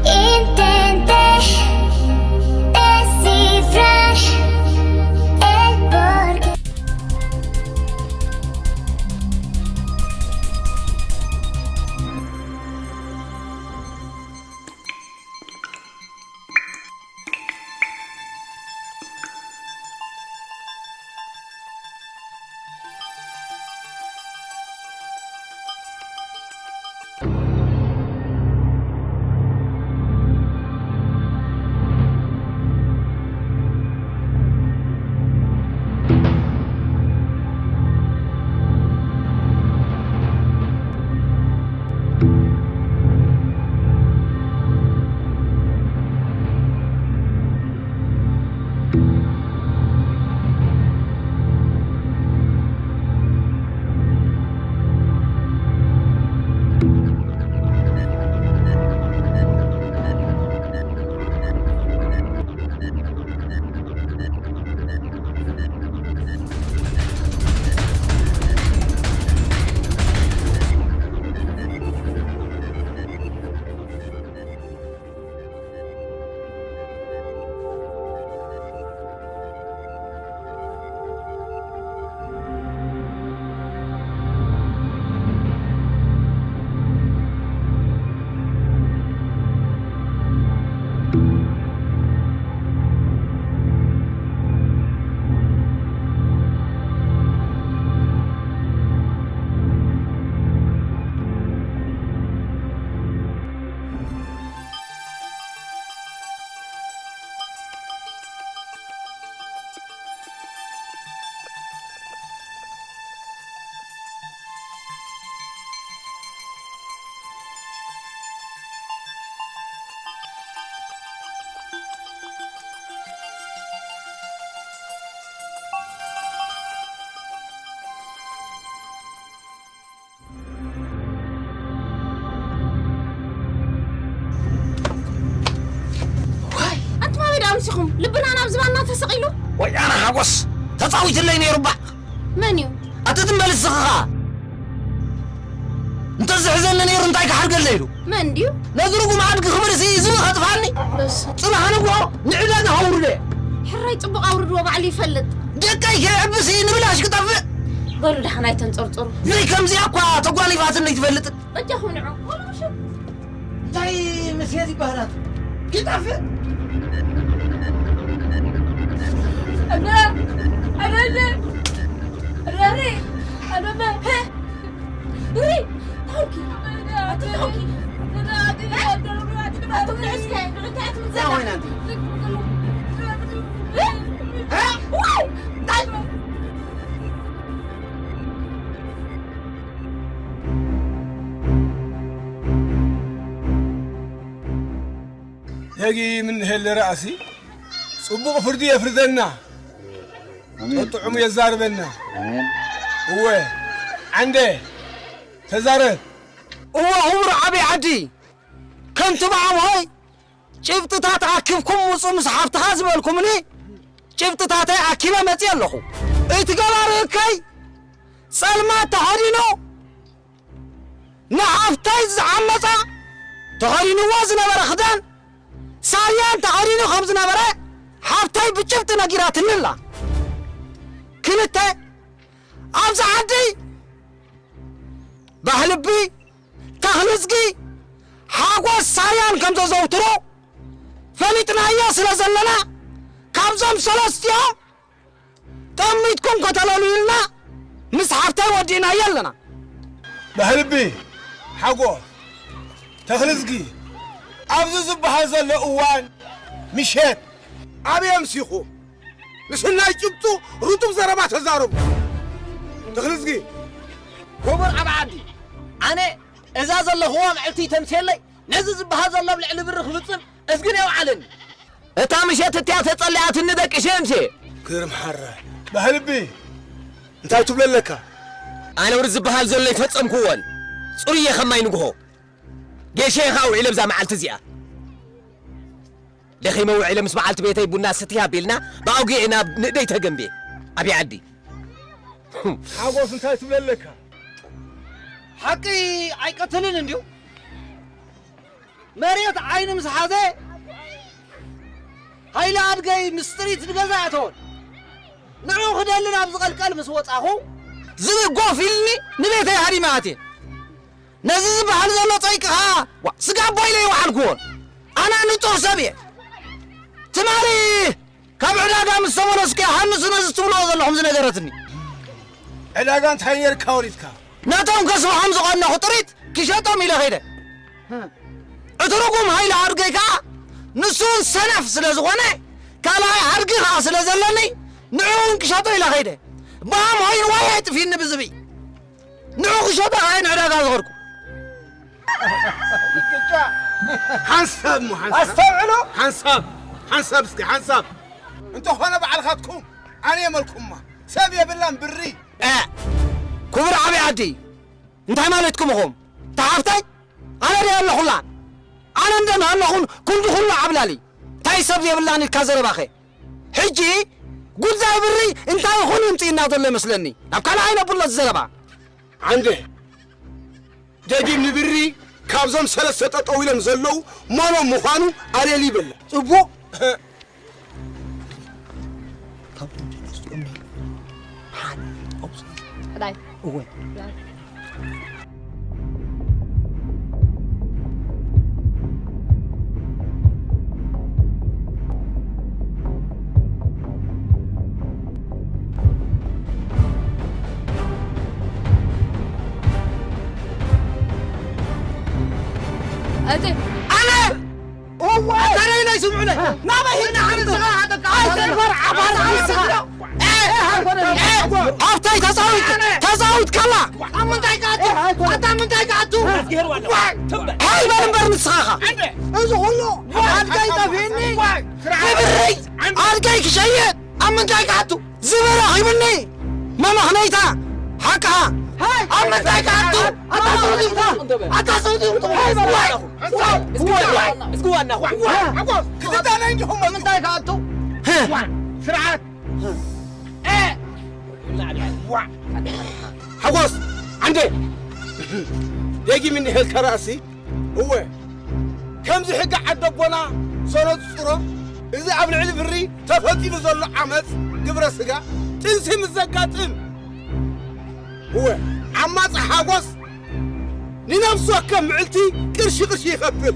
Intente descifrar el porqué. ዋይ፣ ኣንቱም ኣበይ ደኣ ኣምሲኹም? ልብና ናብ ዝባንና ተሰቒሉ። ወይ ኣነ ሓጎስ፣ ተጻዊትለይ ነይሩ እባ። መን እዩ? ኣቲ ትመልስ ስኽኻ። እንተዝሕዘኒ ነይሩ እንታይ ክሓርገለይ ኢሉ? መን ድዩ? ነዚ ርጉም ኣድጊ ክብልሲ እዚ ከጥፋኒ? በስ። ጽባሕ ንግሆ ንዕዳጋ ከውርዶ እየ። ሕራይ ጽቡቕ ኣውርድዎ፣ ባዕሉ ይፈልጥ። ደቀይ ከይዕብሲ ንብላሽ ክጠፍእ። በሉ ደሓን ኣይተንጸርጽሩ። ዘይከምዚኣ እኳ ተጓኒፋትኒ ኣይትፈልጥን። በጃኹም ንዑ። እንታይ ምስየት ይበሃላት? ክጠፍእ። ኣነ፣ ኣነ፣ ኣነ፣ ኣነ፣ ኣነ፣ ኣነ፣ ሪ፣ ታውኪ፣ ኣቲ ታውኪ፣ ኣቶም ንእሽከ፣ እንታይ ኣቲ ምዘላ? እንታይ ኮይና ኣንቲ? እ? ዋው! እንታይ? ነጊ ምን ሄለ ረኣሲ ጽቡቕ ፍርዲ የፍርደና፣ ኣሜን። ጥዑሙ የዛርበና። ኣሜን። እወ፣ ዓንደ፣ ተዛረብ። እወ፣ ክቡር ዓቢ ዓዲ፣ ከንቲባ ኣምሆይ፣ ጭብጥታት ኣኪብኩም ውጹ ምስ ሓፍትኻ ዝበልኩምኒ፣ ጭብጥታተይ ኣኪበ መጽየ ኣለኹ። እቲ ገባሪ እከይ ጸልማት ተኸዲኑ፣ ንሓፍተይ ዝዓመጻ ተኸዲንዎ ዝነበረ ክዳን ሳያን ተኸዲኑ ከም ዝነበረ ሓፍተይ ብጭብጢ ነጊራትኒ ኣላ። ክልተ፣ ኣብዚ ዓዲ ባህልቢ፣ ተኽልዝጊ፣ ሓጎስ፣ ሳያን ከም ዘዘውትሩ ፈሊጥናዮ ስለ ዘለና ካብዞም ሰለስቲኦም ጠሚትኩም ከተለሉ ኢልና ምስ ሓፍተይ ወዲእናዮ ኣለና። ባህልቢ፣ ሓጎስ፣ ተኽልዝጊ፣ ኣብዚ ዝበሃል ዘሎ እዋን ምሸት ኣበይ ኣምሲኹ? ምስናይ ጭብጡ ርጡብ ዘረባ ተዛረቡ። ተኽልዝጊ። ክቡር ዓቢ ዓዲ፣ ኣነ እዛ ዘለኹዋ መዓልቲ ተምስየለይ ነዚ ዝበሃል ዘሎ ኣብ ልዕሊ ብሪ ክፍጽም እዝግን የውዓለኒ። እታ ምሸት እቲኣ ተጸሊኣትኒ ደቂሸ እምሴ። ግርም ሓራይ። ባህልቢ፣ እንታይ ትብሎ ኣለካ? ኣነ ነውሪ ዝበሃል ዘሎ ኣይፈጸምኩዎን። ጽሩየ ከማይ ንግሆ። ጌሸ ኢኻ ውዒለ ብዛ መዓልቲ እዚኣ። ደኺመ ውዒለ ምስ በዓልቲ ቤተይ ቡና ስትይ ኣቢልና ብኣውጊዕ ናብ ንእደይ ተገንብየ ኣብይ ዓዲ። ሓጎስ እንታይ ትብለለካ? ሓቂ ኣይቀትልን እንድዩ። መሬት ዓይኒ ምስ ሓዘ ሃይለ ኣድገይ ምስ ጥሪት ንገዛ ኣተወን። ንዑ ክደሊ ናብ ዝቐልቀል ምስ ወጻኹ ዝብእ ጎፍ ኢልኒ ንቤተይ ሃዲመ ኣትየ። ነዚ ዝበሃል ዘሎ ጸይቂ ኸኣ ስጋ ኣቦ ኢለ ይወዓልክዎን። ኣነ ንጹህ ሰብ እየ። ትማሊ ካብ ዕዳጋ ምስ ተመለስኩ እያ ሃንሱ ነዚ ትብልዎ ዘለኹም ዝነገረትኒ። ዕዳጋ እንታይ ነርካ ወሪድካ? ነቶም ከስብሖም ዝቐነኹ ጥሪት ክሸጦም ኢለ ኸይደ። እቲ ርጉም ሃይለ ኣድገይ ከኣ ንሱ እውን ሰነፍ ስለ ዝኾነ ካልኣይ ኣድጊ ኸኣ ስለ ዘለኒ ንዕኡ እውን ክሸጦ ኢለ ኸይደ። ብሃም ሆይን ዋይ ኣይጥፊኒ ብዝብኢ ንዑ ክሸጦ ኸኣ ንዕዳጋ ዝኸድኩ። ሓንሳብ ሞ ሓንሳብ ኣስተውዕሉ። ሓንሳብ ሓንሳብ እስኪ ሓንሳብ እንተኾነ ባዕልኻትኩም ኣነ የመልኩማ ሰብ የብላን ብሪ። እ፣ ክቡር ዓብዪ ዓዲ እንታይ ማለትኩም ኢኹም? እታ ሓፍተይ ኣነ ድየ ኣለኹላ? ኣነ እንደ ንሃለኹን ክንዲ ኩሉ ዓብላሊ እንታይ ሰብ የብላን ኢልካ ዘረባኸ? ሕጂ ጉዳይ ብሪ እንታይ ይኹን ይምፅእና ዘሎ ይመስለኒ። ናብ ካልእ ኣይነብሎ ዘረባ። ዓንደ ደጊም ንብሪ ካብዞም ሰለስተ ጠጠው ኢሎም ዘለዉ መኖም ምዃኑ ኣልየል ይብል። ጽቡቕ። ኣነ እዋ ኣታረይ ናይ ስምዑለይ ናበይ ሂድና ሓንስኻ ሓደካ ኣይትንበር ዓባር ሓንስኻ ኣብታይ ተፃዊት ተፃዊት ከላ ኣብ ምንታይ ከኣቱ ኣታ ምንታይ ከኣቱ ሃይ በል እምበር ንስኻኻ እዚ ኩሉ ኣድጋይ ጠፊእኒ ብብረይ ኣድጋይ ክሸየጥ ኣብ ምንታይ ከኣቱ ዝበረ ሂብኒ መመኽነይታ ሓቅኻ ኣብ ምንታይ ከኣቱ ኣታ ሰውዲኹ ኣታ ሰውዲኹ ስርዓት ሓጎስ ዓንደ ደጊም እንሄልካ ራእሲ እወ ከምዚ ሕጊ ዓደቦና ዘነጽሮ እዚ ኣብ ልዕሊ ብሪ ተፈጢሩ ዘሎ ዓመፅ ግብረ ስጋ ጥንሲ ምስ ዘጋጥም እወ ዓማፅ ሓጎስ ንነፍሲ ወከፍ ምዕልቲ ቅርሺ ቅርሺ ይኸፍል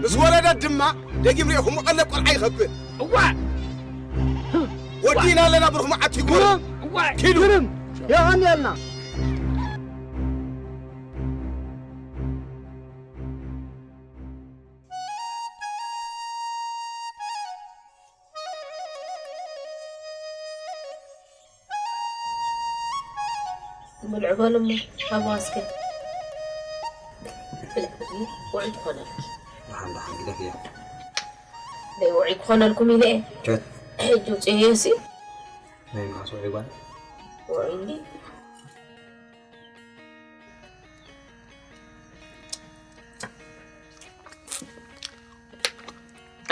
ምስ ወረደ ድማ ደጊም ሪእኹም ቀለብ ቆልዓ ይኸፍል እዋ ወዲና ኣለና ብርኹም ዓቲ ጎረ እዋ ኪዱ ግርም የቐንየልና ብልዕ በሉ እሞ ሃብዋ እስከ። ብልዕ ውዑይ ትኾነልኪ። ደሓን ደሓን ግደፍያ። ደይ ውዑይ ክኾነልኩም ኢለ እየ። ቸት። ሕጂ ውፅእዮ ሲ። ናይ መዓስ ውዑይ ጓል? ውዑይ እንዲ።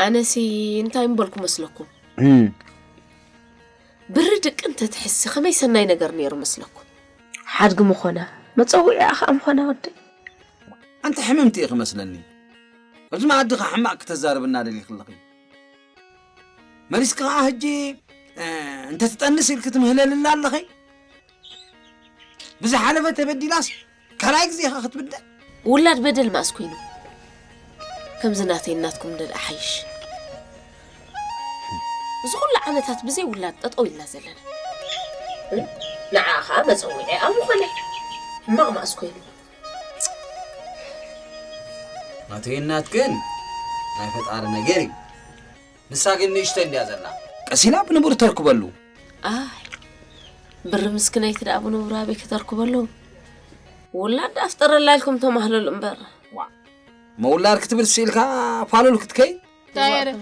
ኣነሲ እንታይ ምበልኩ መስለኩም? ብሪ ድቂ እንተትሕሲ ከመይ ሰናይ ነገር ነይሩ መስለኩም? ሓድጊ ምኾና መፀውዒኣ ከዓ ምኾና ወደይ። ኣንቲ ሕምምቲ ኢኺ መስለኒ። ኣብዚ መኣዲ ከዓ ሕማቕ ክተዛርብና ደሊኺ ኣለኺ። መሊስኪ ከዓ ሕጂ እንተትጠንስ ኢልኪ ትምህለልላ ኣለኺ። ብዝሓለፈ ተበዲላስ ካልኣይ ግዜ ኢኻ ክትብደል። ውላድ በደል መኣስ ኮይኑ? ከምዚ ናተይ ናትኩም እንደ ደኣ ሓይሽ። እዚ ኩሉ ዓመታት ብዘይ ውላድ ጠጠው ኢልና ዘለና። ንዓ ኸዓ መጸውዒ ኣብ ምኾነ ሕማቕ መኣስ ኮይኑ? ናተይን ናትክን ናይ ፈጣሪ ነገር እዩ። ንሳ ግን ንእሽተይ እንድያ ዘላ። ቀስ ኢላ ብንቡር ተርክበሉ። ኣይ ብሪ ምስክነይቲ ደኣ ብንቡር ኣበይ ከተርክበሉ? ውላድ ኣፍጠረላ ኢልኩም ተማህለሉ እምበር። ዋእ እሞ ውላድ ክትብል ስኢልካ ፋሉል ክትከይድ? እንታይ እየ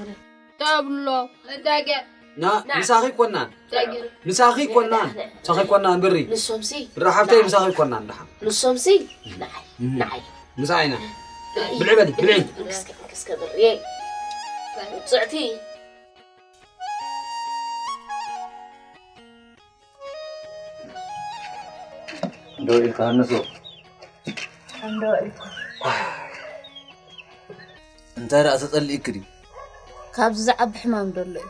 ተብሎ? እንታይ ገ ና ምሳኺ ኮናን ምሳኺ ኮናን ምሳኺ ኮናን ብሪ ንሶምሲ ብሪ ሓፍተይ ምሳኺ ኮናን ደሓን ንሶምሲ ንዓይ ንዓይ ምሳይ ኢና ብልዒ በሊ ብልዒ እስከ እስከ ብርየይ ጽዕቲ እንዶ ኢልካ ሃነሶ። እንዶ ኢልካ እንታይ ደኣ ተጸሊእክ ድዩ? ካብዚ ዝዓቢ ሕማም ደሎ እዩ።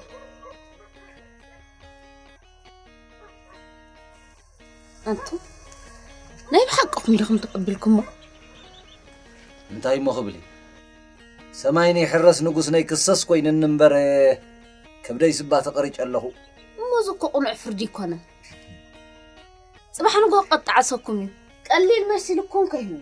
ኣንቱ ናይ ብሓቅኹም ዲኹም ተቐቢልኩሞ? እንታይ እሞ ክብል እዩ? ሰማይ ናይ ሕረስ ንጉስ ናይ ክሰስ ኮይንኒ እምበር፣ ከብደይ ስባ ተቐሪጨ ኣለኹ። እሞ እዚ እኮ ቅኑዕ ፍርዲ ይኮነ። ጽባሕ ንጎ ቀጣዓሰኩም እዩ። ቀሊል መሲልኩም ከይህሉ።